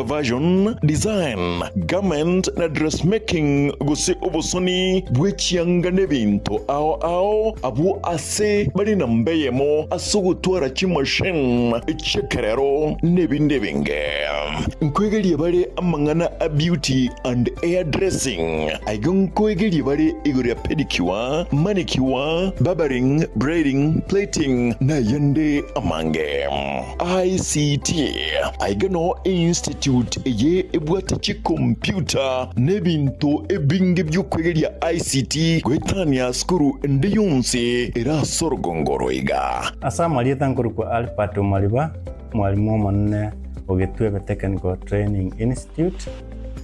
Version, design, garment na dressmaking gose obosoni bwe chianga n'ebinto ao ao abwo ase bare namba eyemo ase ogotwara chimachine chi'ekerero n'ebinde ebinge. Nkoegeria bare amang'ana a beauty and hair dressing. Aiga nkoegeria bare igoro ya pedicure, manicure, barbering, braiding, plaiting nayande amange. ICT. Aiga noo einstitute eye ebwate chikompyuta na ebinto ebinge bi'okwegeria ICT goetania sukuru ende yonsi ere ase orogongo oro iga. Ase amarieta nkorokwa Albert Omariba, omwalimu omonene o Gitwebe Technical Training Institute.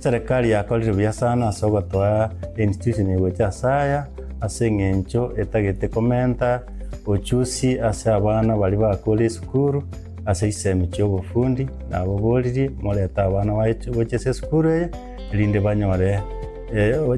Eserekari yakorire buya sana ase ogotoa einstitution eye gocha ase aya, ase eng'encho etagete komenta ochusi ase abana baria bakure esukuru ase chisemi chi'obofundi, naboboririe morete abana baye gocha ase esukuru eye, erinde banyore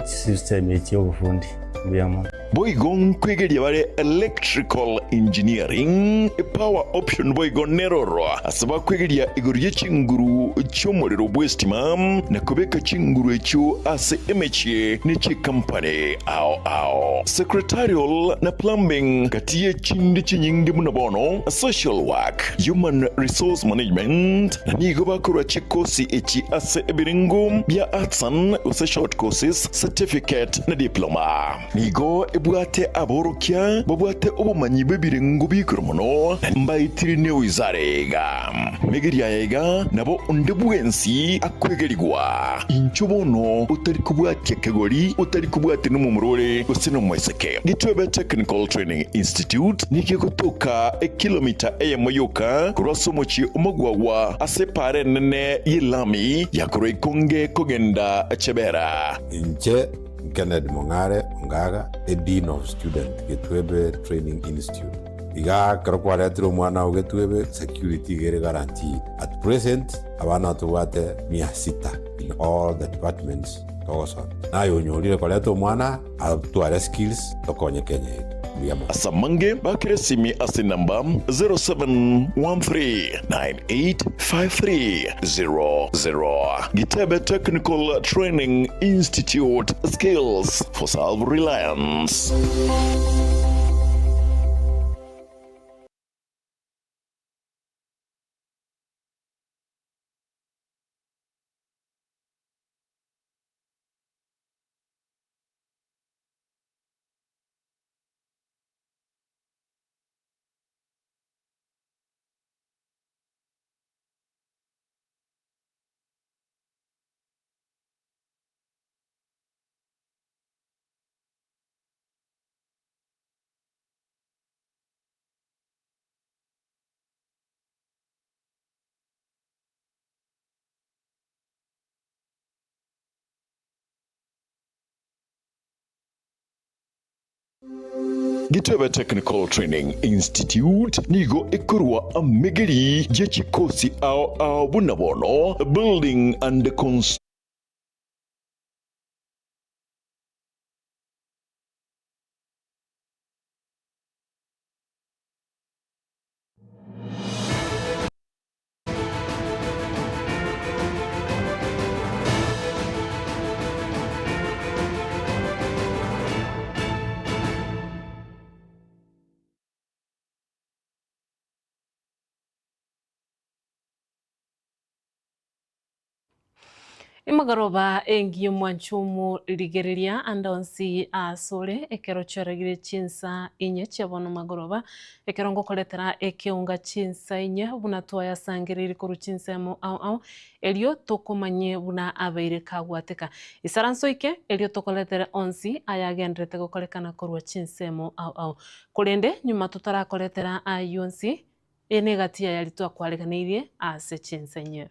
chisemi chi'obofundi. Mbuya mono. Boigo nkwegeria bare electrical engineering, power option boigo neroro ase bakwegeria igoro ye chinguru chi'omorero bw'estima na kobeka chinguru echio ase emechie ne chikampani ao ao. Secretarial na plumbing gati ye chinde chinyinge buna bono social work, human resource management na nigo bakorwa chikosi echi ase ebirengo bia arts and gose short courses, certificate na diploma. Nigo ebwate aborokia babwate obomanyi bw'ebirengo bi'igoro mono, na mbaetire newizara iga. Megeria aya iga nabo onde bwensi akwegerigwa. Inchuo bono otari kobwatia kegori, otari kobwatia nomomura ore gose nomoiseke. Gitwebe Technical Training Institute nigo egotoka ekilomita eyemo yoka korwa ase omochie omogwagwa ase epaara enene y'elami ya korwa Ikonge kogenda Chebera. Inche Kennedy Mong'are Ongaga, a Dean of Student, Getwebe Training Institute. Iga ekero kwaretire omwana oo Getwebe, security iga ere guaranteed. At present, abana tobwate mia sita in all the departments togosoma. Naye onyorire koreta omwana atware skills tokonye Kenya yaito. Mbuya mono. Ase amange bakere esimi ase enamba 0713985300. Gitebe Technical Training Institute, Skills for Self-Reliance. Gitebe Technical Training Institute nigo ekorwa amegeri ye chikosi ao ao buna bono Building and Emogoroba engiya omwancho omorigereria ande onsi asore ekero chiaregire chinsa inye chia bono magoroba, ekero ngokoretera ekeunga chinsa inye buna twayasangereiri korwa chinsemo ao ao, erio tokomanye buna abeire kagwateka. Isaranso ike erio tokoretere onsi ayagenderete gokorekana korwa chinsemo ao ao. Korende nyuma totarakoretera ayio onsi, eye negati yayaria twakwareganeirie ase chinsa inye.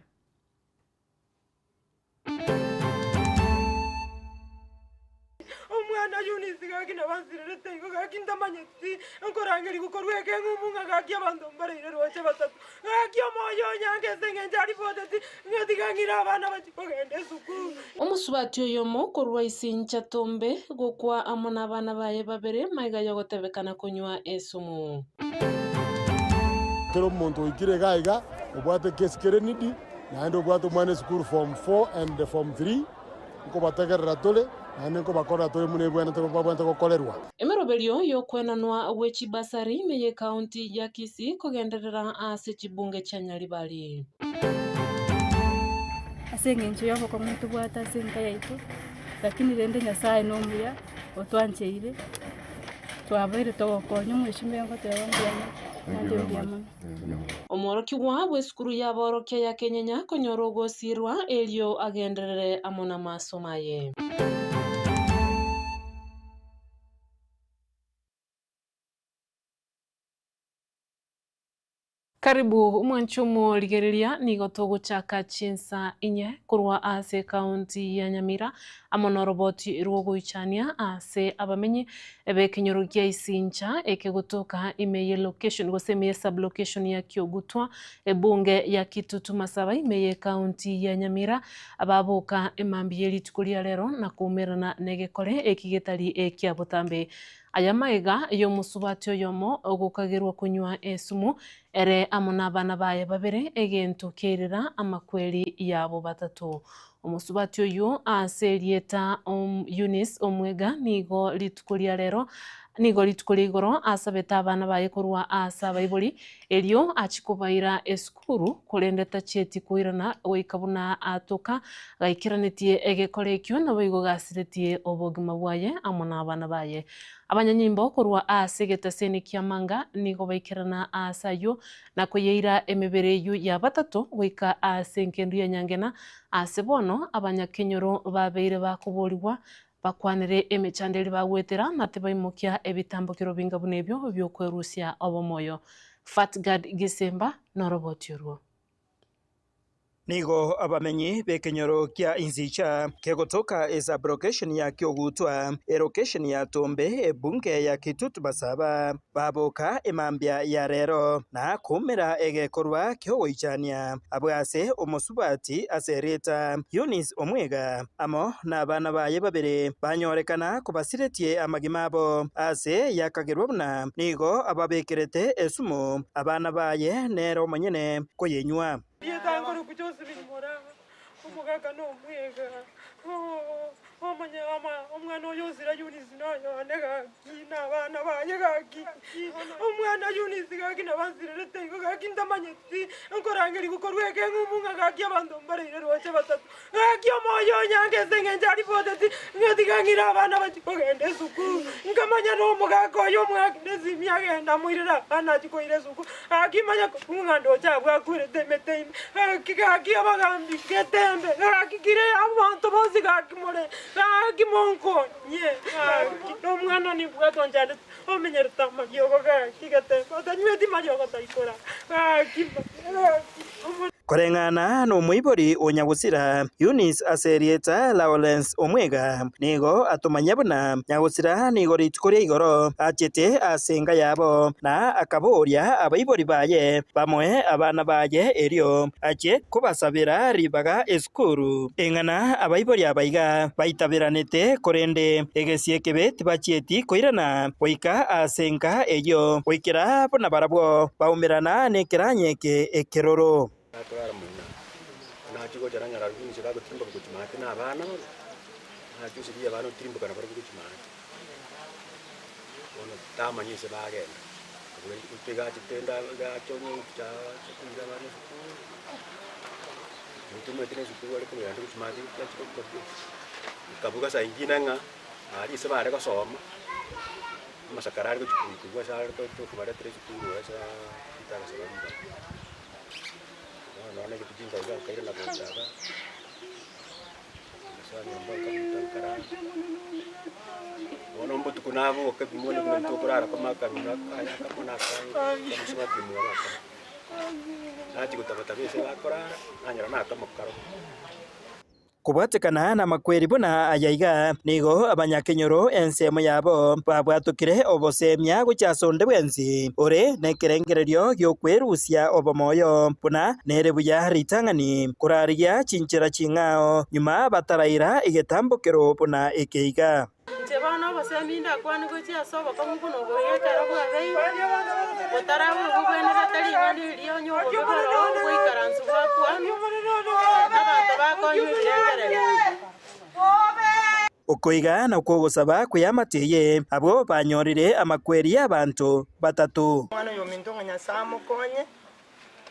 Omwana Eunice gaki nabo ansirerete igo gaki ntamanyeti nkorangerigwa korwa ekeng'umbu ng'a gaki abanto mbareire roche batato. Gaki omoyo onyange ase eng'encho aripoteti ng'a tiga ng'ire abana bachie kogenda esukuru. Omosubati oyomo korwa Isincha Tombe gokwa amo nabana baye babere maiga y'ogotebekana konywa esumu. Kera omonto oikire iga iga, obwate ekesi kere needy. Naende obwate omwana esukuru form 4 and form 3, nkobategerera tore, naende nkobakorera tore buna ebwenerete babwenerete gokorerwa. Emeroberio y'okwenanwa gwe chibasari ime y'Ekaunti ya Kisii kogenderera ase chibunge chia Nyaribari. Ase eng'encho y'obokong'u tobwate ase enka yaito, lakini rende Nyasaye nomuya, otwancheire, twabeire togokonya omweshimiwa ngoteba mbuya mono, naende mbuya mono. Omworokigwa bw'esukuru y'aborokia ya Kenyenya konyora ogosiirwa erio agenderere amo namasomo aye. Karibu omwanche omorigereria, nigo togochaka chinsa inye korwa ase ekaunti ya Nyamira amo noroboti rw'ogoichania ase abamenyi b'ekenyoro gia Isincha ekegotoka ime ye location gose ime ye sub-location ya Kiogutwa ebunge ya Kitutu Masaba ime ye ekaunti ya Nyamira baboka emambia ye rituko ria rero na koumerana negekore eki getari ekia botambe. Aya magega y'omosubati oyomo ogokagerwa konywa esumu, ere amo nabana baye babere, egento kiairera amakweri yabo batato. Omosubati oyio ase erieta Eunice Omwega nigo rituko ria rero nigo rituko ria igoro asabete abana baye korwa ase abaibori, erio achie kobaira esukuru, korende tachieti koirana goika buna atoka gaikeranetie egekora ekio naboigo gasiretie obogima bwaye amo nabana baye. Abanyanyimbo korwa ase egetaseni ki'amanga nigo baikerana aase ayio na koyeira emebere eyio ya batato goika ase engendu ya nyangena, aase bono abanyakenyoro babeire bakoborigwa bakwanere emechando eria bagwetera na tibaimokia ebitambokero binga buna ebio bi'okwerusia obomoyo. Fatgard Gisimba noroboti orwo. Nigo abamenyi b'ekenyoro kia Inzicha kegotoka esub-location ya Kiogutwa, elocation ya Tombe, ebunge ya Kitutu Masaba, baboka emambia ya rero na koumera egekorwa ki'ogoichania abwo ase omosubati ase erieta Eunice Omwega amo nabana baye babere banyorekana kobasiretie amagima abo ase yakagerwa buna nigo ababekerete esumu abana baye nere omonyene koyenywa. Rieta nkorokwa Josephine Morang'a, omogaka na omwega, omanye omwana oyo osira Eunice noyo one gaki na abana baye gaki, omwana Eunice gaki nabo ansirerete igo gaki ntamanyeti, nkorangerigwa korwa ekeng'umbu ng'a gaki abanto mbareire roche batato, gaki omoyo onyange ase eng'encho aripoteti ng'a tiga ng'ire abana bachie kogenda esukuru, nkamanya na omogaka oyo omwakire esimi agende amoirere abana achie koira esukuru. Gaki manya korwa ng'a ndoche abwo akwerete emete ime, gaki gaki abagambi getembe, gaki kire abanto bonsi gaki more, gaki monkonye, gaki nomwana nimbwate onchandete, omenyerete amariogo gaki getembe, otanyweti mariogo taikora, gaki gaki omo. Koreng'ana nomoibori o nyagosira, Eunice ase erieta Lawrence Omwega, nigo atomanyia buna nyagosira nigo rituko ria igoro achete ase enka yabo, na akaboria abaibori baye bamoe abana baye erio achie kobasabera ribaga esukuru. Eng'ana abaibori aba iga baitaberanete, korende egesie ekebe tibachieti koirana goika ase enka eyio, goikera buna barabwo baumerana nekeranya eke ekeroro. Nakorara moino, nachia gocha nanyora Eunice gagotirimboka gochia maate na abana bono, nachia osiria abana otirimboka nabarobwo gochia maate. Bono tamanya ase bagenda, goika egachete enda egacha onye gocha acha koira abana esukuru, otomanyete na esukuru are kogenda gochia maate achia gokoria, nkabuga saa ingine ng'a aria ase bare gosoma, amasakara are gochia koigwa ase are kobaretera esukuru ase ritarasa ribaga. Bono nonya egete chinsa iga nkairana gocha iga, ngasoa nyomba nkabuta nkarara. Bono obotuko naboka ebimoni buna tokorara koma akanywa akaya akamo na akange, kamosobati omwabo akamo. Nachia gotabataba ase bakorara, nanyora nakamo karo. Kobwatekana namakweri buna aya iga, nigo abanyakenyoro ensemo yabo babwatokire obosemia gochia ase onde bwensi ore nekerengererio gi'okwerusia obomoyo, buna nere buya ritang'ani korarigia chinchera ching'ao nyuma bataraira egetambokero buna eke iga. Inche bono obosemi ndakwane gochia ase obokong'u buna obo ekero bwabeire, botaraba obobwenerete ring'ana erio onye obobe boroo ogoikaransu bwakwanwa, abanto bakonywa ebirengererio. Okoiga nakwo ogosaba kw'eamate eye, abwo banyorire amakweri y'abanto batato. Omwana oyo ominto ng'a Nyasae amokonye,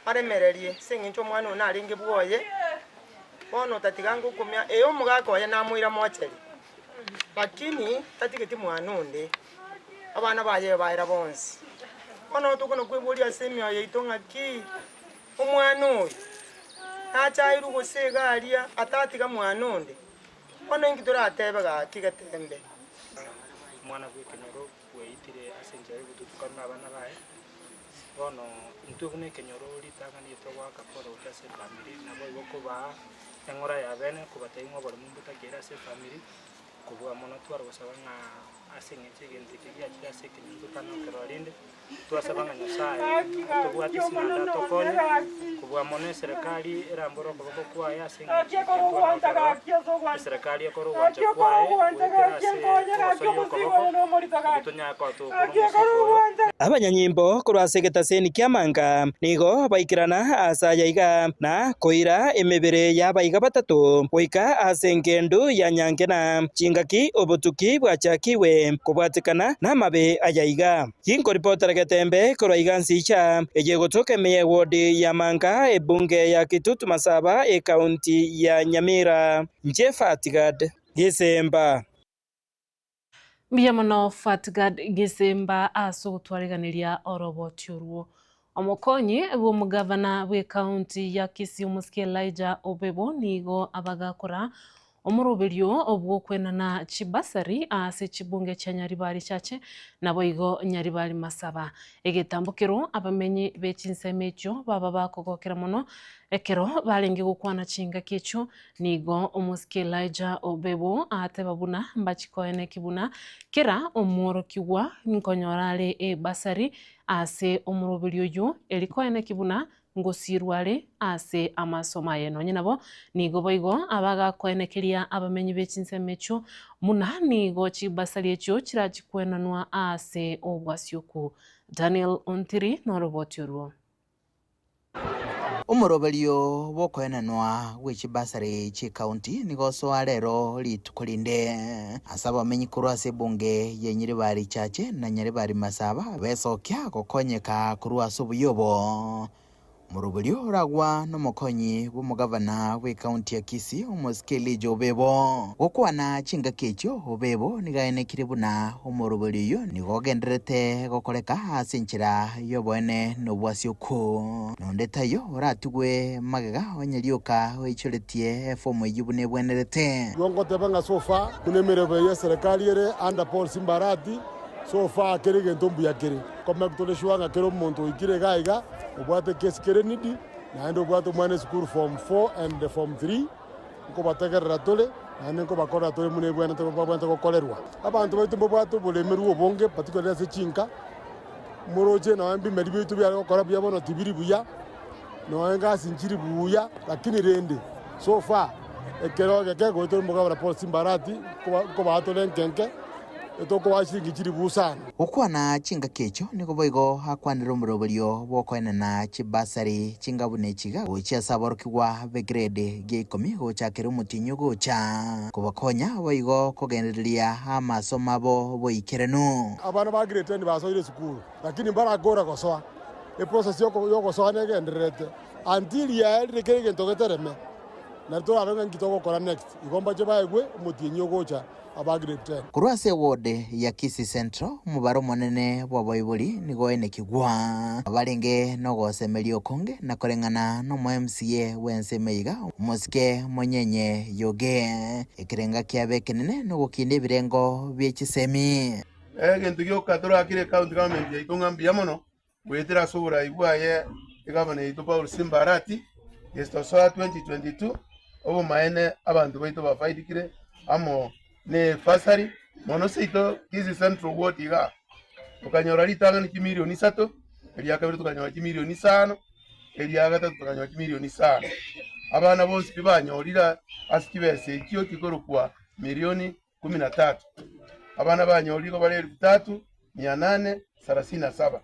aremererie, ase eng'encho omwana oyo narenge bwoye, bono otatiga ngokumia, ee omogaka oye namoira mocheri, lakini tatigeti mwana onde, abana baye baera bonsi. Bono tokona kweboria ase emioyo yaito ng'aki, omwana oyo nachairwe gose iga aria atatiga mwana onde, bono inki toratebe gaki getembe? Omwana bw'ekenyoro bweitire ase enchera y'ogotutukana nabana baye. Bono intwe buna ekenyoro ritang'ani togoaka pole gochia ase efamiri, naboigo kobaa eng'ora ya bene kobatebia ng'a oboremu mbotakeire ase efamiri, kobua mono tware gosaba ng'a ase eng'encho egento eke giachire ase ekenyoro totanokerwa rinde, twasaba ng'a Nyasaye atobwatie ase naende atokonye, kobua mono eserekari erambore okoboko kwaye ase eng'encho eke ntwanokerwa, eserekari ekore ogwancha kwaye goetera ase ogosoyia okoboko, erio tonyare koba togokora omosiko oyo. Abanyanyimbo korwa ase egetaseni ki'amanga nigo baikerana aase aya iga, na koira emebere y'abaiga batato goika ase engendu ya Nyankena, chingaki obotuki bwachakigwe kobwatekana namabe aya iga. Ginkoripotera getembe korwa iga nsicha eye egotoka ime y'ewodi ya Manga, ebunge ya Kitutu Masaba, ekaunti ya Nyamira. Inche Fatgad Gisemba. Mbuya mono Fatgad Gisimba ase ogotwariganeria oroboti orwo. Omokonyi bw'omogavana bw'ecounty ya Kisii omosike Elijah Obebo nigo abagakora omoroberio bw'okwenana chibasari ase chibunge chia Nyaribari Chache naboigo Nyaribari Masaba. Egetambokero abamenyi be chinsemo echio baba bakogokera mono ekero barenge gokwana chingaki echio Nigo omosike Elijah Obebo ateba buna mbachikoeneki buna kera omworokigwa nkonyora are ebasari ase omoroberi oyio, eri koeneki buna ngosirwa are ase amasomo aye. Nonye nabo nigo boigo abagakoenekeria abamenyi be chinsemo echio buna nigo chibasari echio chirachikwenanwa ase obwasioku. Daniel Ontiri noroboti orwo. Omoroberio bw'okoenanwa gwe chibasari chi'ecounty nigo osoa rero rituko rinde ase abamenyi korwa ase ebunge ye Nyaribari Chache na Nyaribari Masaba besokia gokonyeka korwa ase obuya obo. Omoroberio oragwa nomokonyi bw'omogavana bw'ecounty ya Kisii omosike Elijah Obebo. Gokwana chingaki echio Obebo nigo aenekire buna omoroberio oyio nigo ogendererete gokoreka ase enchera y'oboene na obwasioku. Nonde taiyo oratigwe magega onye rioka oichoretie efomu eyio buna ebwenerete. Igo ngoteba ng'a so far buna emeremo eye eserekari ere under Paul Simba Arati, so far kera egento mbuya kere. Komeki tore sure ng'a kera omonto oikire iga iga obwate ekesi kere needy, naende obwate omwana esukuru form four and form three, Nkobategerera tore, naende nkobakorera tore buna ebwenerete babwenerete gokorerwa. Abanto baito mbabwate oboremerwa obonge, particularly ase chinka. Moroche nonya ebimeri biaito biare gokora buya bono tibiri buya, nonya egasi nchiri buya, lakini rende so far ekero egeke goetera omogabana Paul Simbarati nkobaa tore enkenke, etokobaa chiringi chilifu isano. Gokwana chingaki echio nigo boigo akwanire omoroberio bw'okoenana chibasari chingabuna echiga gochia ase aborokigwa b'egrade gia ikomi gochakera omotienyi ogocha, kobakonya boigo kogendereria amasomo abo boikeranu. Abana ba grade ten basoire esukuru lakini mbarakora gosoa, eprocess yogosoa negendererete until yaerire kera egento getereme nari torarore ng'a nki togokora next. Igo mbache baegwe omotienyi ogocha. aba grade ten. Korwa ase eward ya Kisii Central, omobaro omonene bw'abaibori nigo oenekigwa barenge nogosemeria okonge na koreng'ana nomo MCA bw'ensemo eyeiga omosike Monyenye Yoge. Ekerenga kiabo ekenene nogokinda ebirengo bie chisemi. Egento gioka torakire ecounty government yaito ng'a mbuya mono goetera ase oborai bwaye egavana yaito Paul Simba Arati, yes tosoa 2022 obomaene abanto baito bafaidikire amo ne bursary mono seito Kisii Central Ward igaa tokanyora ritang'ani chimilioni isato, eria kabere tokanyora chimilioni isano, eria gatato tokanyora chimilioni isano. Abana bonsi pi banyorire ase chibesa echio chikorokwa milioni kumi na tatu. Abana banyorire igo bare elifu tatu, mia nane, sarasini na saba.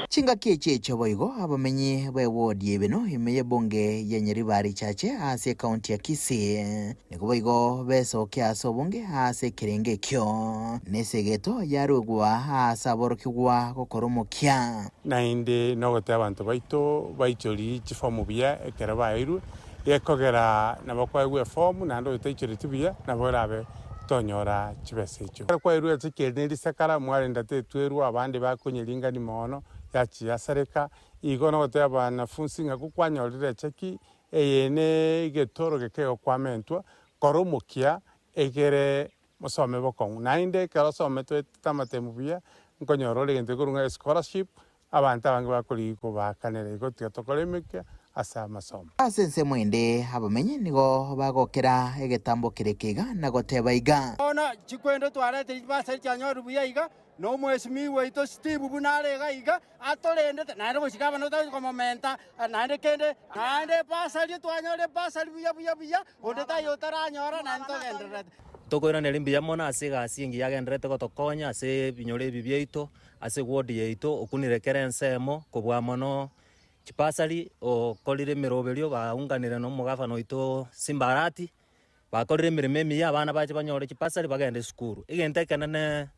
Chingaki echi echio boigo abamenyi b'ewodi y'Ebeno ime y'ebunge ya Nyaribari Chache ase ekaunti ya Kisii nigo boigo besokia ase obonge ase ekerengo ekio, na esegeto yaruegwa ase aborokigwa gokora omokia. Naende nogotebia abanto baito baichorie chifomu buya ekero baeirwe, gekogera nabo kwaegwa efomu naende oyotaichoreti buya nabo orabe tonyora chibesa echio. Ekero kwairwe ase ekieni ne risakara, mwarenda tetwerwa, abande bakonyeringania moono, yachia yasareka. Igo nogotebia abanafunsi ng'a gokwanyorire echeki eye ne egetoro gekegokwamентwa, kora omokia egere mosome bokong'u. Naende ekero osomete oetete amatemu buya, nkonyora ore egento gekorwa ng'a escholarship, Abanto abange bakorigia kobaakanera igo tiga tokore emekia ase amasomo. Ase ensemo ende abamenyi nigo bagokera egetambo kere keiga na goteba iga. Bono chikwendo twaretire chibasari chianyorire buya iga, na omwesimigwa oito Steve buna are iga iga, atorendete, naende gochika abana totari komomenta naende kende, naende ebasari twanyora ebasari buya buya buya, onde taiyo otaranyora naende togendererete. Tokoiraneria mbuya mono ase egasi engiya agendererete gotokonya ase ebinyoro ebi biaito. Ase ward yaito okunire kera ensemo kobua mono chibasari okorire emeroberio baunganire na omogavana oito Simba Arati, bakorire emeremo emiya abana bache banyore chibasari bagende esukuru. Egento ekenene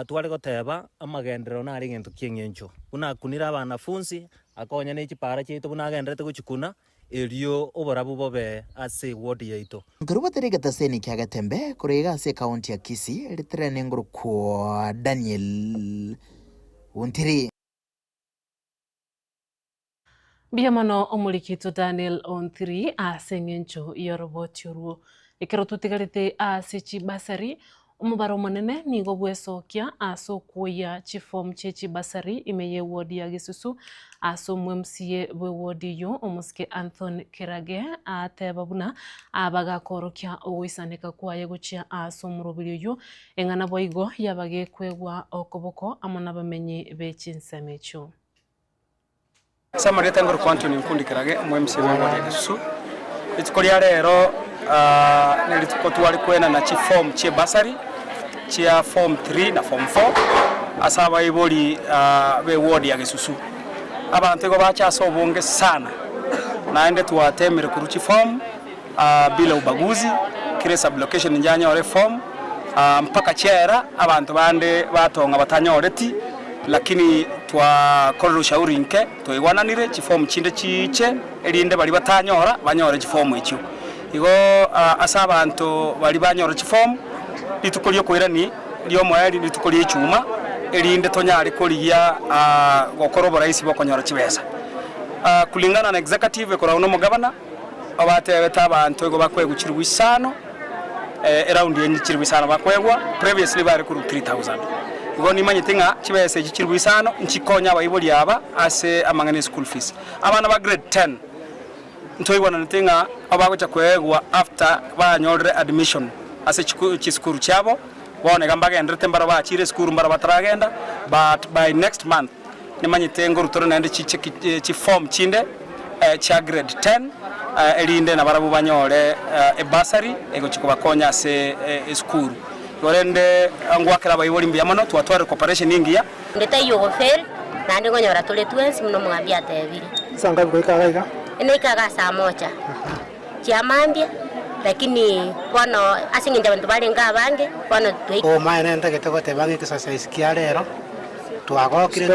tware goteba amagenderero nare egento kia eng'encho, buna akunire abanafunsi akonya ne chipara chiaito buna agendererete gochikuna. Erio oborabu bobe ase ewodi yaito. Nkerubate rigetaseni kia Getembe korwa iga ase ekaunti ya Kisii ritere nengurukwo Daniel Ontiri. Mbuya mono omorikito Daniel Ontiri ase eng'encho y'oroboti orwo. Ekero totigarete ase chibasari, Omobaro omonene nigo bwesokia ase okwoyia chifomu chie chibasari ime y'ewodi ya Gesusu. Ase omwMCA bw'ewodi eyio omosike Anthony Kerage ateba buna abagakoorokia ogoisaneka kwaye gochia ase omoroberi oyio, eng'ana boigo yabagekwegwa okoboko amo nabamenyi be chinsemo echio. Ase amarieta ngorokwa Anthony Nkundi Kerage, omo-MCA bw'eward ya Gesusu. Rituko ria rero nerituko tware koenana chiform chie bursary chia form three na form four ase abaibori be eward ya Gesusu. Abanto igo bacha ase obonge sana, naende twatemire korwa chiform bila ubaguzi, kera esublocation inche anyore eform mpaka chiaera abanto bande batong'a batanyoreti, lakini twakorire ushauri inke twaigwananire chiform chinde chiiche erinde baria batanyora banyore chiform echio. Igo ase abanto baria banyora chiform, rituko riokoirani riomoerio rituko ria echuma erinde tonyare korigia gokora oboraisi bwokonyora chibesa. Kulingana na executive ekoragwa na omogabana. Obatebete abanto igo bakoegwa chilifu isano, eraundi enye chilifu isano bakoegwa, previously bare korwa 3000. Igo nimanyete ng'a chibesa echi chilifu isano nchikonye abaibori aba ase amang'ana e school fees. Abana ba grade ten, ntoigwananete ng'a abagocha koegwa after banyorire admission ase chiku chisukuru chiabo, bono iga mbagenderete mbaro bachire esukuru mbaro bataragenda, but by next month Nimanyete ngorutore naende chicheki chiform chinde chia grade ten, erinde nabarabwo banyore ebursary egochia kobakonya ase esukuru. Igo rende ngoakera abaibori mbuya mono, twatwarire cooperation engiya. Onde taiyo ogofail, naende nkonyora tore twensi buna omogambi atebire. Saa ngapi goika iga iga? Naika iga saa moja chia mambia, lakini bono ase eng'encho abanto barenge abange, bono twaika. Omaene ntagete goteba ng'a exercise kia rero twagokire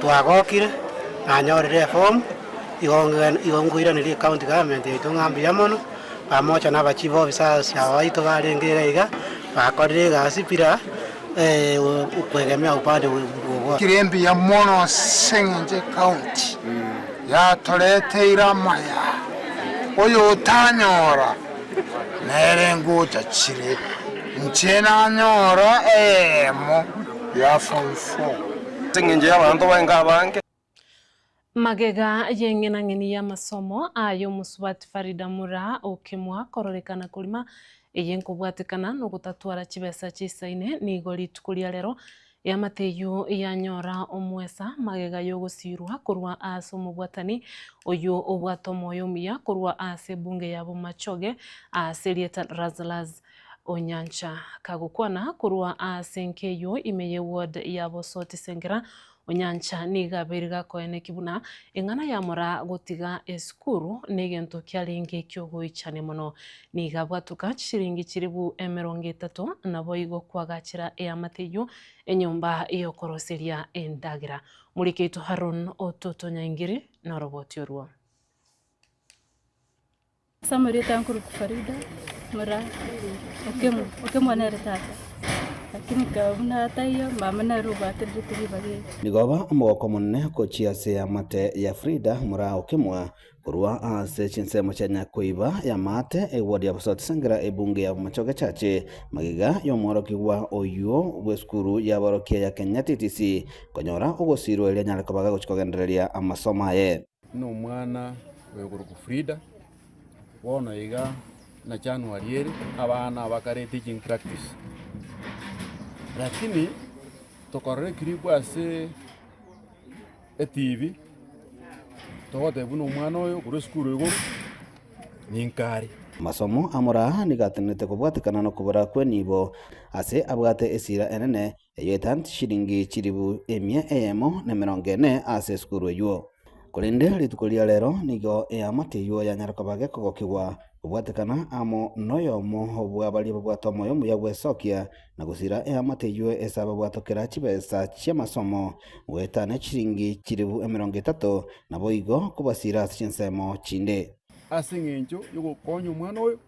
twagokire nanyorire eform igo igo nkoiraneria ecounty government yaito ng'a mbuya mono, pamoja na aba chief officers aba baito barenge iga iga, bakorire egasi bila kwegemea upande wowote. Kire mbuya mono ase eng'encho ecounty yatoreteire amaya, oyotanyora nere ngocha chire, inche nanyora eyemo ya form four. Ase engencho y'abanto baenga abange. Magega y'eng'enang'eni y'amasomo aye omosubati Farida Mura okemwa kororekana korima eye nkobwatekana nogotatwara chibesa chisaine nigo rituko ria rero Eamate eyio yanyora omwesa magega y'ogosiirwa korwa ase omobwatani oyio obwate omoyo omuya korwa ase ebunge ya Bomachoge ase erieta Razlaz. Onyancha kagokwana korwa ase enka eyio ime ye ward ya Bosoti Sengera, Onyancha nigo abeire gakoeneki buna eng'ana ya Moraa gotiga esukuru negento kiarenge kiogoichania mono. Nigo abwatoka chishiringi chilifu emerongo etato naboigo kwagachera eamate eyio enyomba yokoroseria endagera. Morikeito Haron Ototo Nyaingiri noroboti orwo. Ase amarieta nkorokwa Farida Moraa Okemwa, Okemwa nere tata, lakini ekaba buna taiyo mama nere obwatererete ribaga eri. Nigo omogoko omonene gochia ase eamate ya Frida Moraa Okemwa korwa ase chinsemo chia Nyakoiba ya Maate, eward ya Bosoti Sengera ebunge ya Bomachoge Church, magega y'omworokigwa oyio bw'esukuru y'aborokia ya Kenya TTC konyora ogosirwa erio anyare koba gagochia kogendereria amasomo aye. Buna omwana oyokorokwa Frida, bono iga na January ere, abana abakare teaching practice. Lakini tokorora eclip ase etv, togoteba buna omwana oyo korwa esukuru igoro ninka are. Amasomo a Moraa nigo atenenete kobwatekana nokobora kw'enibo ase abwate esira enene eyio etanti chiringi chilifu emia eyemo na emerongo ene ase esukuru eyio. Korende rituko ria rero nigo eamate eyio yanyara koba gekogokigwa kobwatekana amo noyomo bwa baria babwate omoyo omuya bw'esokia na gosira eamate eyio ase ababwatokera chibesa chi'amasomo goetania chiringi chilifu 30, naboigo kobasira ase chinsemo chinde. Ase engencho y'ogokonya omwana oyo,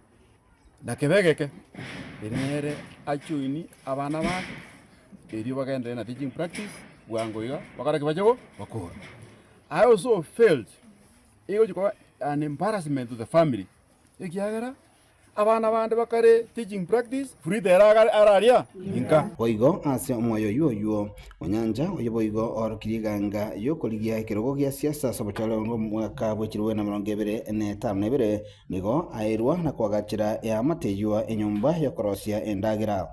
na kebe egeke, ere nere ajoini abana bande, erio bagenderere na teaching practice bwango iga, bakore ki? Bache gokora. I also felt egochi koba an embarrassment to the family, ekiagera abana bande bakare teaching practice, Frida ere agare araria inka. Boigo ase omoyo oyio oyio, Onyancha oyio boigo oorokirie eganga y'okorigia ekerogo gia siasa ase obochore bw'omwaka bwe chilifu na 2052, nigo aerwa na koagachera eamate eyio enyomba y'okorosia endagera.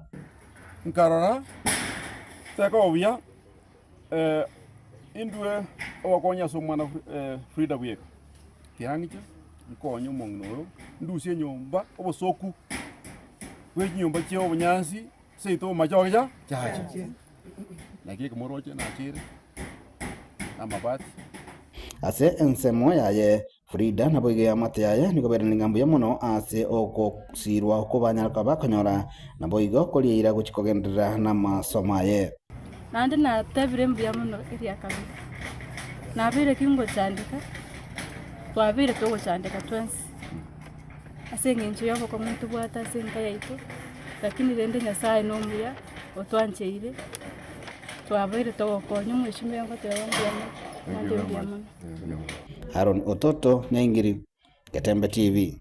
Nkarora tekoba buya indue obokonyi ase omwana Frida bweka, tiang'icha nkonye omong'ina oyo, ndusie enyomba obosoku bwe chinyomba chia obonyansi seito omomache ocha chache. Naki ekemoroche nachire na amabati. Ase ensemo yaye, Frida naboigo eamate yaye nigo bairaneria ng'a mbuya mono ase ogosirwa okwo banyara koba bakonyora, naboigo koria eira gochia kogenderera namasomo aye. Naende natebire mbuya mono eria kabere, nabeire ki ngochandeka, twabeire togochandeka twensi, ase eng'encho ya obokong'u ntobwate ase enka yaito, lakini rende Nyasaye nomuya, otwancheire, twabeire togokonya omweshimiwa ngoteba mbuya mono, naende mbuya mono. Aaron Ototo, Nyaingiri, Getembe TV.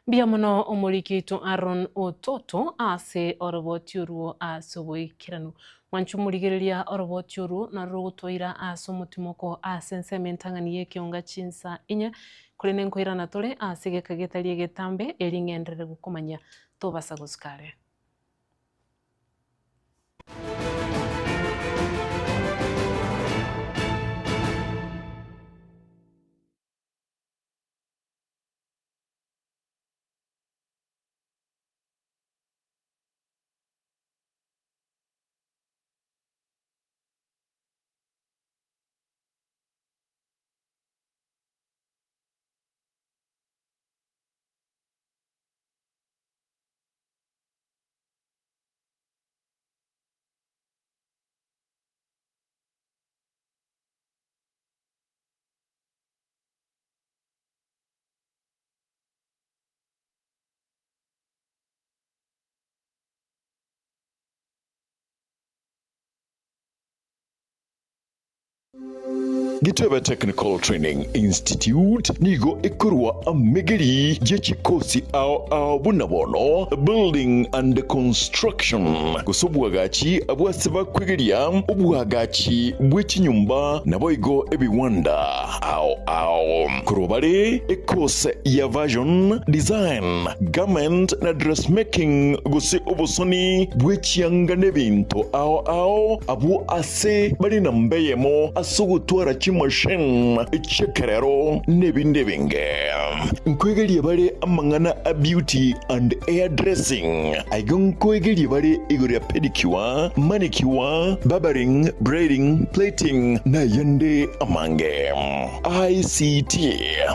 Mbuya mono omoriki oito Aaron Ototo ase oroboti orwo ase oboikeranu. Mwanche omorigereria oroboti orwo narwo rogotoira ase omotimoko ase ensemo entang'ani y'ekeonga chinsa inye, korende nkoirana tore ase egeka getari egetambe eri ng'enderere gokomanyia tobasa gosuka are. Gitebe Technical Training Institute nigo ekorwa amegeri ye chikosi ao ao buna bono Building and Construction gose obwagachi bw'ase bakwegeria obwagachi bwe chinyomba naboigo ebiwanda ao ao. Korwa bare ekose ya Fashion Design, Garment na Dressmaking gose obosoni bwe chianga n'ebinto ao ao abwo ase bare namba eyemo ase ogotwara. chimachine chi'ekerero n'ebinde ebinge. Nkoegeria bare amang'ana a beauty and hair dressing. Aiga nkoegeria bare igoro ya pedicure, manicure, barbering, braiding, plating na ayande amange. ICT,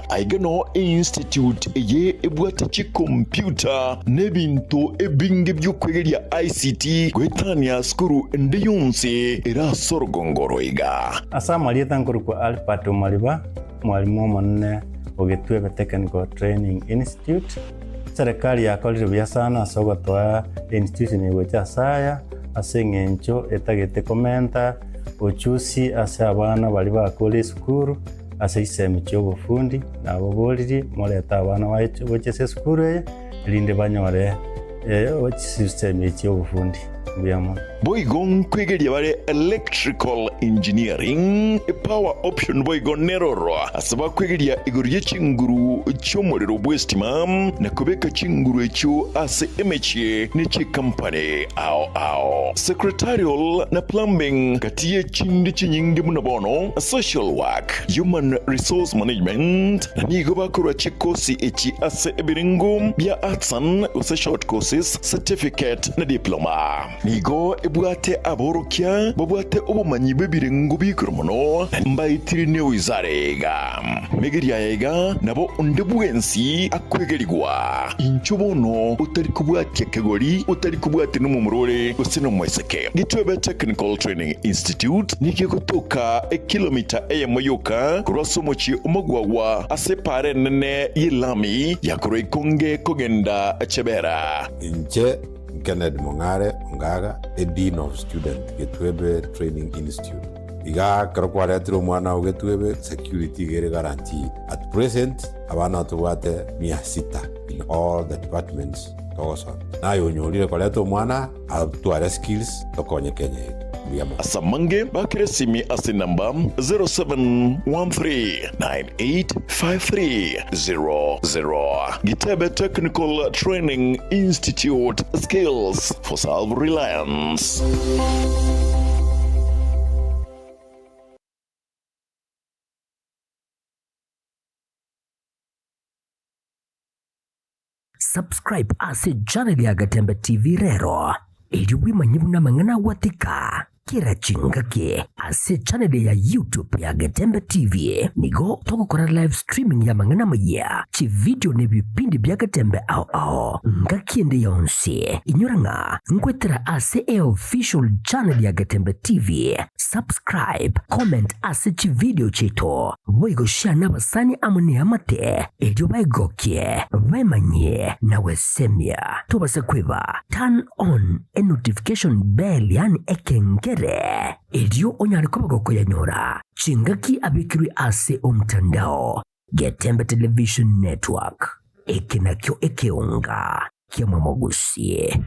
Aiga noo einstitute eye ebwate chikompyuta na ebinto ebinge bi'okwegeria ICT goetania sukuru ende yonsi ere ase orogongo oro iga. Ase amarieta nkorokwa Albert Omariba, omwalimu omonene o Getwebe Technical Training Institute. Serikali yakorire buya sana ase ogotoa einstitution eye gocha ase aya, ase eng'encho etagete komenta ochusi ase abana baria bakure esukuru ase chisemi chia obofundi, naboboririe morete abana baito gocha ase esukuru eye, erinde banyore chisemi echi chia obofundi. Mbuya mono. Boigo nkwegeria bare electrical engineering, power option boigo neroro ase bakwegeria igoro ye chinguru chi'omorero bw'estima na kobeka chinguru echio ase emechie ne chikampani ao ao. Secretarial na plumbing gati ye chinde chinyinge buna bono social work, human resource management na nigo bakorwa chikosi echi ase ebirengo bia arts and gose short courses, certificate na diploma. Nigo ebwate aborokia babwate obomanyi bw'ebirengo bi'igoro mono, na mbaetire newizara eye iga. Megeria aya iga nabo onde bwensi akwegerigwa. Inchuo bono otari kobwatia kegori, otari kobwatia nomomura ore gose nomoiseke. Gitwebe Technical Training Institute nigo egotoka ekilomita eyemo yoka korwa ase omochie omogwagwa ase epaara enene y'elami ya korwa Ikonge kogenda Chebera. Inche Kennedy Mong'are Ongaga, a Dean of Student, Getwebe Training Institute. Iga ekero kwaretire omwana oo Getwebe, security iga ere guaranteed. At present, abana tobwate mia sita in all the departments togosoma. Naye onyorire koreta omwana atware skills tokonye Kenya yaito. Mbuya mono. Ase amange bakere esimi ase enamba 0713985300. Gitebe Technical Training Institute, Skills for Self-Reliance. Subscribe ase channel ya Gatembe TV rero, erio bwemanye buna amang'ana agwatika kera chingaki ase channel ya YouTube ya Getembe TV. Nigo togokora live streaming y'amang'ana amayia, chividio na ebipindi bia Getembe ao ao ngaki ende yonsi. Inyora ng'a nkwetera ase eofficial channel ya Getembe TV. Subscribe, comment ase chividio chiaito, boigo share nabasani amo neamate erio baegokie, baemanyie na gwesemia. Tobasa kweba turn on e notification bell yaani ekengere erio onyare koba gokoyanyora chingaki abekirwe ase omtandao. Getembe Television Network, eke nakio ekeonga kiamwamogusie.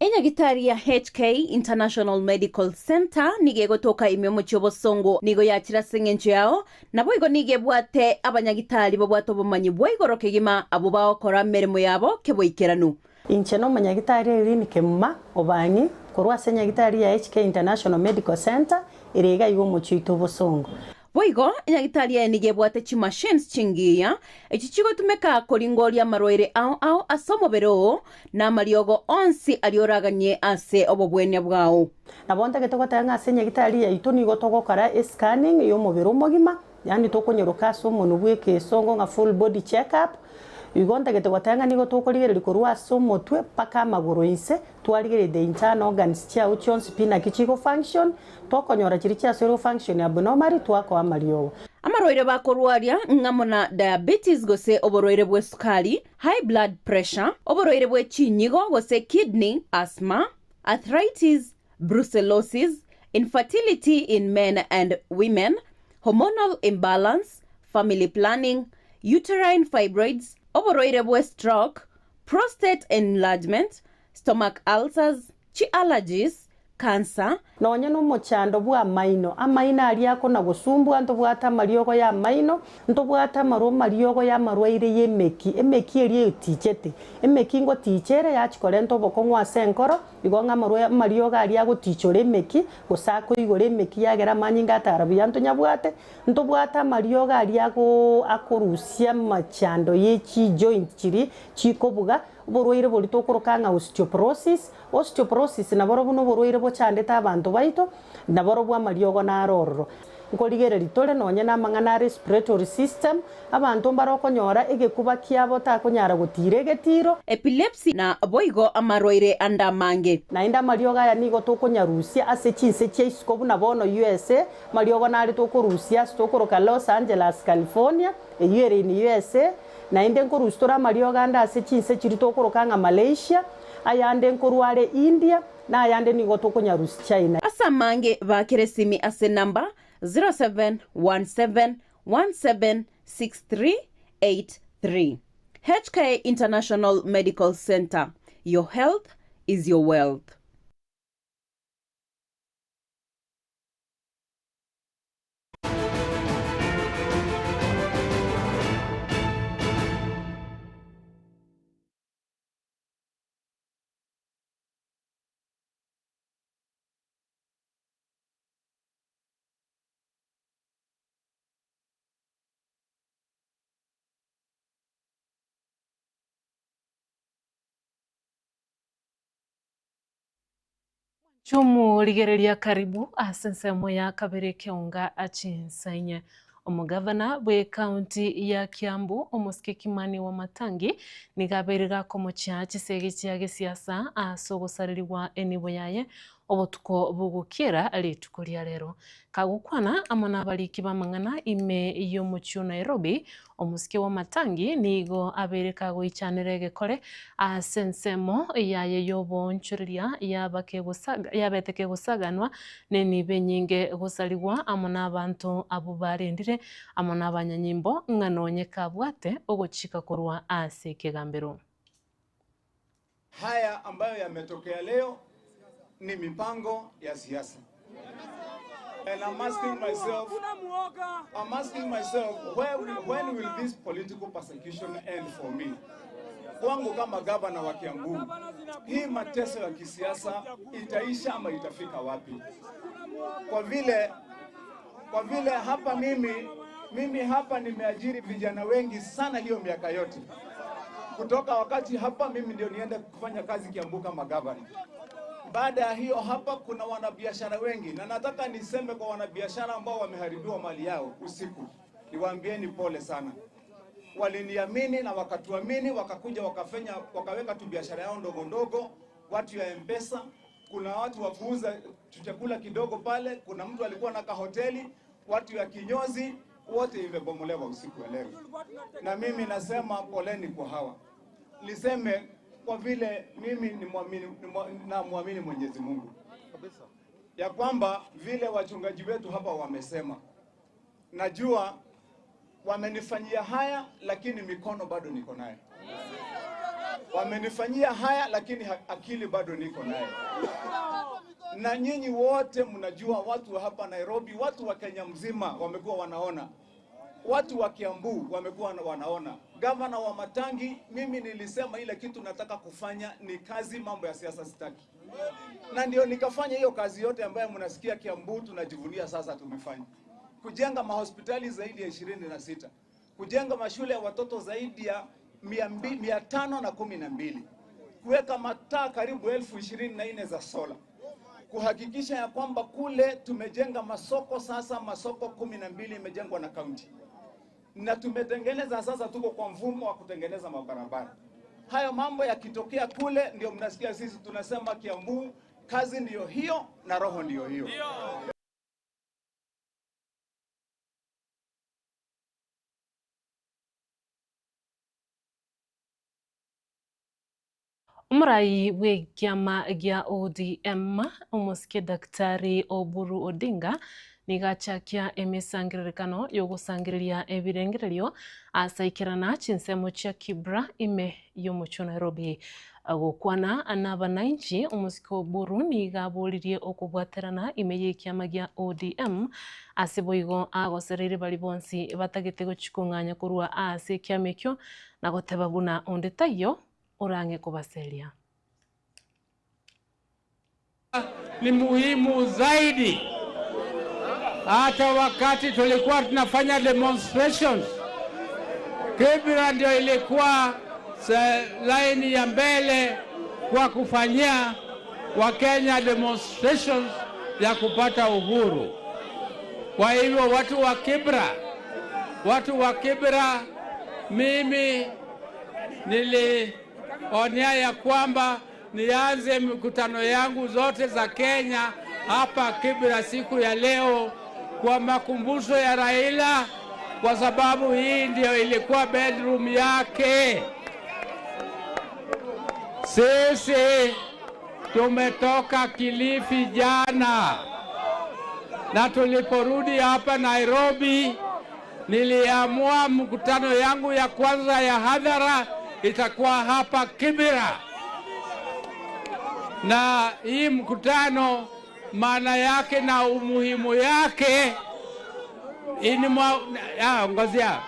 Enyagitari ya HK International Medical Centre nigo egotoka ime omochie obosongo, nigo yachire ase engencho yao, naboigo nigo ebwate abanyagitari babwate obomanyi bwa igoro kegima abwo bagokora emeremo yabo keboikeranu. Inche nomonyagitari Irene Kemuma Obang'i korwa ase enyagitari ya HK International Medical Centre ere iga iga omochie oito obosongo. Boigo, enyagitari eye nigo ebwate chimachines chingiya, echi chigotumeka koringoria amarwaire ao ao ase omobere oo, na amariogo onsi aria oraganie ase obobwenia bwao. Nabo ntagete goteba ng'a ase enyagitari yaito nigo togokora escanning y'omobere omogima, yaani tokonyeroka ase omonwe bw'ekesongo ng'a full body check up, igo ntagete goteba ng'a nigo tokorigereria korwa ase omotwe mpaka amagoro inse, twarigereria the internal organs chiao chionsi pi naki chigo function, Tokonyora chiria chiasoirwe function abnormally twakoa amariogo. Amarwaire bakorwaria ng'amo na diabetes gose oborwaire bw'esukari, high blood pressure, oborwaire bwe chinyigo gose kidney, asthma, arthritis, brucellosis, infertility in men and women, hormonal imbalance, family planning, uterine fibroids, oborwaire bwe stroke, prostate enlargement, stomach ulcers, chi allergies, Cancer. Nonye nomochando bw'amaino, amaino aria akona-gosumbua, ntobwate amariogo y'amaino, ntobwate amarwa amariogo y'amarwaire y'emeki, emeki eria etichete. Emeki ngoticha ere yachia korenta obokong'u ase enkoro, igo ng'a amarwa amariogo aria agotichora emeki, gose akoigora emeki yagera amanyinga atara buya ntonyabwate, ntobwate amariogo aria ago akorusia amachando ye chijoint chiria chikobuga, oborwaire boria tokoroka ng'a osteoporosis, Osteoporosis naborobwo noborwaire bochandete abanto baito, naborobwo amariogo naro ororo. Nkorigereria tore nonye namang'ana a respiratory system, abanto mbare okonyora egekuba kiabo takonyara gotiira egetiro. Epilepsy na boigo amarwaire ande amange. Naende amariogo aya nigo tokonyarusia ase chinse chia isiko buna bono USA, amariogo nare tokorusia ase tokoroka Los Angeles, California, eyio ere in USA, naende nkorusia tore amariogo ande ase chinse chiria tokoroka ng'a Malaysia, Ayande nkorwa are India, na ayande nigo tokonyarusia China. Ase amange baakere esimi ase enamba 0717176383. HK International Medical Centre, your health is your wealth. Chomorigereria karibu ase ensemo ya kabere ekeonga chinsainye. Omogavana bw'ecounty ya Kiambu omosike Kimani Wamatangi nigo abeire gakomochia chisegi chia gesiasa ase ogosarerigwa enibo yaye obotuko bogokiera rituko ria rero. Kagokwana amo nabariki b'amang'ana ime y'omochie o Nairobi, Omosike Wamatangi nigo abeire kagoichanera egekore ase ensemo yaye y'oboonchoreria yaba kegosaga yabete kegosaganwa nenibo enyinge gosarigwa amo nabanto abwo barendire amo nabanyanyimbo ng'a nonye kabwate ogochika korwa ase ekegambero. Haya ambayo yametokea leo ni mipango ya siasa. And I'm asking myself, I'm asking myself where, when will this political persecution end for me? Kwangu kama gavana wa Kiambu, hii mateso ya kisiasa itaisha ama itafika wapi? Kwa vile, kwa vile hapa mimi, mimi hapa nimeajiri vijana wengi sana hiyo miaka yote kutoka wakati hapa mimi ndio niende kufanya kazi Kiambu kama gavana. Baada ya hiyo hapa kuna wanabiashara wengi, na nataka niseme kwa wanabiashara ambao wameharibiwa mali yao usiku, niwaambieni pole sana. Waliniamini na wakatuamini, wakakuja wakafanya, wakaweka tu biashara yao ndogo ndogo, watu ya M-Pesa, kuna watu wa kuuza chakula kidogo pale, kuna mtu alikuwa na kahoteli, watu ya kinyozi, wote imebomolewa usiku wa leo. Na mimi nasema poleni kwa hawa. Niseme kwa vile mimi ni muamini, namwamini Mwenyezi Mungu ya kwamba vile wachungaji wetu hapa wamesema, najua wamenifanyia haya, lakini mikono bado niko nayo. Wamenifanyia haya, lakini akili bado niko nayo. Na nyinyi wote mnajua, watu wa hapa Nairobi, watu wa Kenya mzima wamekuwa wanaona, watu wa Kiambu wamekuwa wanaona. Gavana wa Matangi, mimi nilisema ile kitu nataka kufanya ni kazi, mambo ya siasa sitaki, na ndio nikafanya hiyo kazi yote ambayo mnasikia Kiambu tunajivunia sasa tumefanya, kujenga mahospitali zaidi ya 26, kujenga mashule ya watoto zaidi ya 512, kuweka mataa karibu 24,000 za sola, kuhakikisha ya kwamba kule tumejenga masoko sasa, masoko 12 imejengwa na kaunti, na tumetengeneza sasa, tuko kwa mfumo wa kutengeneza mabarabara. Hayo mambo yakitokea kule, ndio mnasikia sisi tunasema Kiambu, kazi ndiyo hiyo na roho ndiyo hiyo. Omorai bw'ekiama gia ODM, omosike Daktari Oburu Odinga, nigo achakia emesangererekano y'ogosangereria ebirengererio ase aikerana chinsemo chia Kibra ime y'omochie o Nairobi. Gokwana nabananchi, omosike o Buru nigo aboririe okobwaterana ime y'ekiama gia ODM ase boigo agosereire baria bonsi batagete gochia kong'anya korwa aase ekiama ekio na goteba buna onde taiyo orang'e kobaseria. Ni muhimu zaidi. Hata wakati tulikuwa tunafanya demonstrations, Kibra ndio ilikuwa laini ya mbele kwa kufanyia Wakenya demonstrations ya kupata uhuru. Kwa hivyo watu wa Kibra, watu wa Kibra, mimi nilionea ya kwamba nianze mikutano yangu zote za Kenya hapa Kibra siku ya leo kwa makumbusho ya Raila, kwa sababu hii ndio ilikuwa bedroom yake. Sisi tumetoka Kilifi jana na tuliporudi hapa Nairobi, niliamua mkutano yangu ya kwanza ya hadhara itakuwa hapa Kibra, na hii mkutano maana yake na umuhimu yake ngozia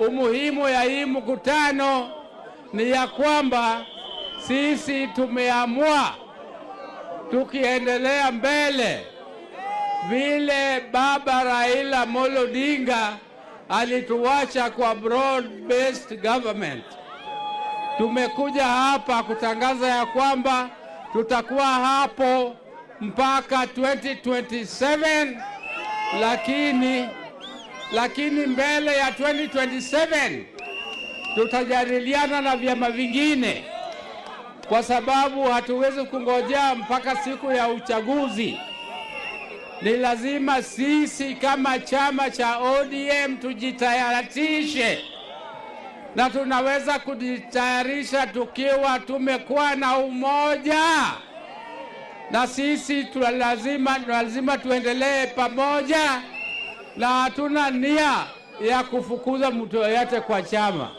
umuhimu ya hii mkutano ni ya kwamba sisi tumeamua tukiendelea mbele vile baba Raila Amolo Odinga alituacha kwa broad based government. Tumekuja hapa kutangaza ya kwamba tutakuwa hapo mpaka 2027, lakini mbele ya 2027 tutajadiliana na vyama vingine, kwa sababu hatuwezi kungojea mpaka siku ya uchaguzi. Ni lazima sisi kama chama cha ODM tujitayarishe, na tunaweza kujitayarisha tukiwa tumekuwa na umoja, na sisi lazima tuendelee pamoja, na hatuna nia ya kufukuza mtu yoyote kwa chama.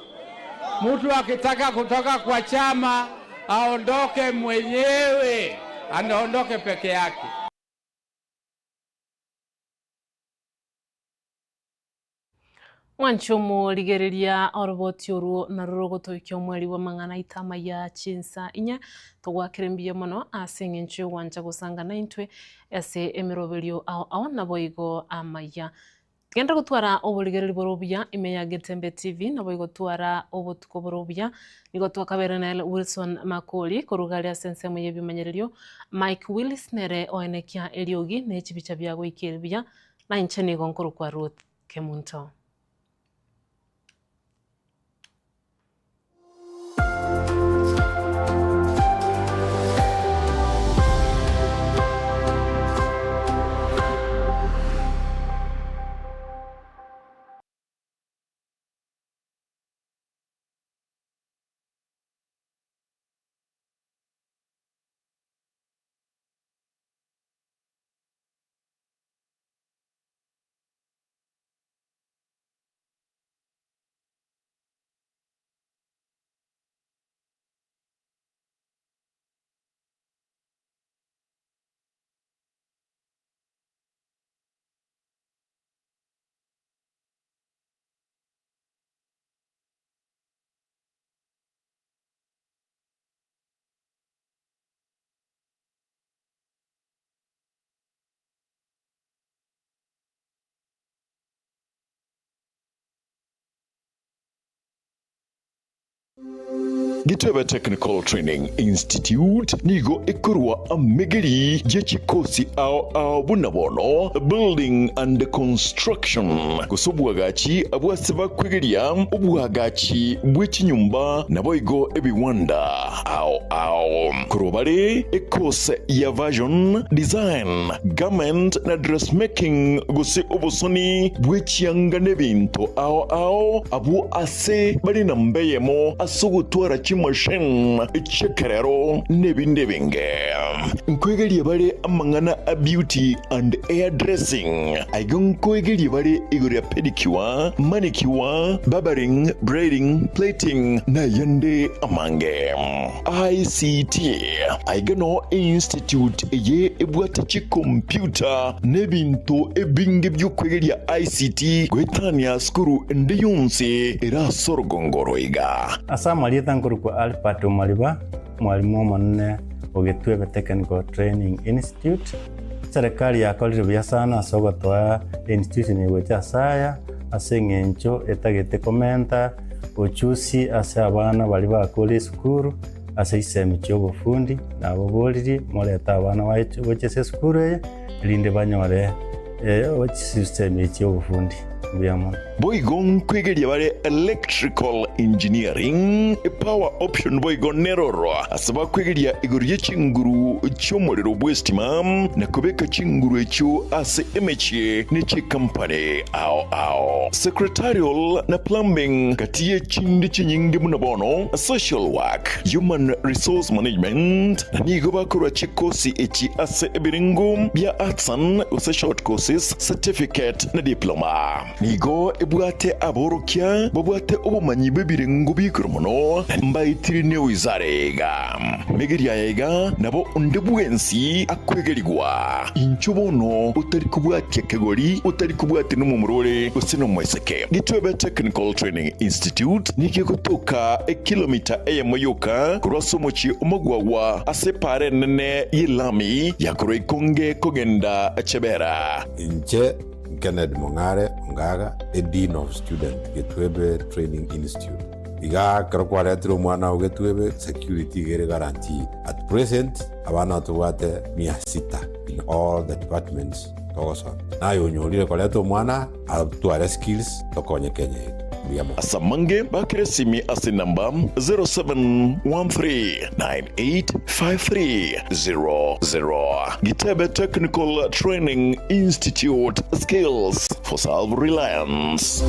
Mtu akitaka kutoka kwa chama aondoke mwenyewe, anaondoke peke yake. Mwanchomo rigereria oroboti orwo narwo rogotoikia omweri bwa amang'ana itama ya chinsa inya togwakire mbuya mono ase eng'encho yogwancha gosanga naintwe ase emeroberio ao ao naboigo amaya. Genda gotwara oborigereri bore obuya ime ya Getembe TV naboigo twara obotuko bore obuya nigo twakabera na Wilson Makori korugaria ase ensemo ya ebimanyererio Mike Willis nere oenekia eriogi na echibicha bia goikera buya na inche nigo nkorokwa Ruth Kemunto. Gitebe Technical Training Institute nigo ekorwa amegeri ye chikosi ao ao buna bono building and construction gose obwagachi abwase bakwegeria obwagachi bw'echinyumba naboigo ebiwanda ao ao korwa bare ekose ya version design garment na dressmaking gose obosoni bw'echianga n'ebinto ao ao abwo ase bari na mbeyemo ase ogotwara chimachine chi'ekerero na ebinde ebinge. Nkoegeria bare amang'ana a beauty and hair dressing. Aiga nkoegeria bare igoro ya pedicure, manicure, barbering, braiding, plating na ayande amange. ICT, Aiga noo einstitute eye ebwate chicomputer na ebinto ebinge bi'okwegeria ICT goetania sukuru ende yonsi ere ase orogongo oro iga. Ase amarieta nkorokwa Albert Omariba, mwalimu omonene o Gitwebe Technical Training Institute. Serikali yakorire buya sana ase ogotoa institution eye gocha ase aya, ase eng'encho etagete komenta uchusi ase abana baria bakure esukuru ase chisemi chia obofundi, naboboririe morete abana baito gocha ase esukuru eye, erinde banyore chisemi chia obofundi. Mbuya mono. Boigo nkwegeria bare electrical engineering, power option boigo neroro ase bakwegeria igoro ye chinguru chi'omorero bw'estima na kobeka chinguru echio ase emechie ne chikampani ao ao. Secretarial na plumbing gati ye chinde chinyinge buna bono social work, human resource management na nigo bakorwa chikosi echi ase ebirengo bia artisan gose short courses, certificate na diploma. Nigo ebwate aborokia babwate obomanyi bw'ebirengo bi'igoro mono, na mbaetire newizara iga. Megeria aya iga nabo onde bwensi akwegerigwa. Inchuo bono otari kobwatia kegori, otari kobwatia nomomura ore gose nomoiseke. Gitwebe Technical Training Institute nigo egotoka ekilomita eyemo yoka korwa ase omochie omogwagwa ase epaara enene y'elami ya korwa Ikonge kogenda Chebera. Inche Kennedy Mong'are Ongaga, a Dean of Student Getwebe Training Institute. Iga ekero kwaretire omwana oo Getwebe, security iga ere guaranteed. At present, abana tobwate mia sita in all the departments togosoma. Naye onyorire koreta omwana atware skills tokonye Kenya yaito. Mbuya mono. Ase amange bakere esimi ase enamba 0713985300. Gitebe Technical Training Institute, skills for self-reliance.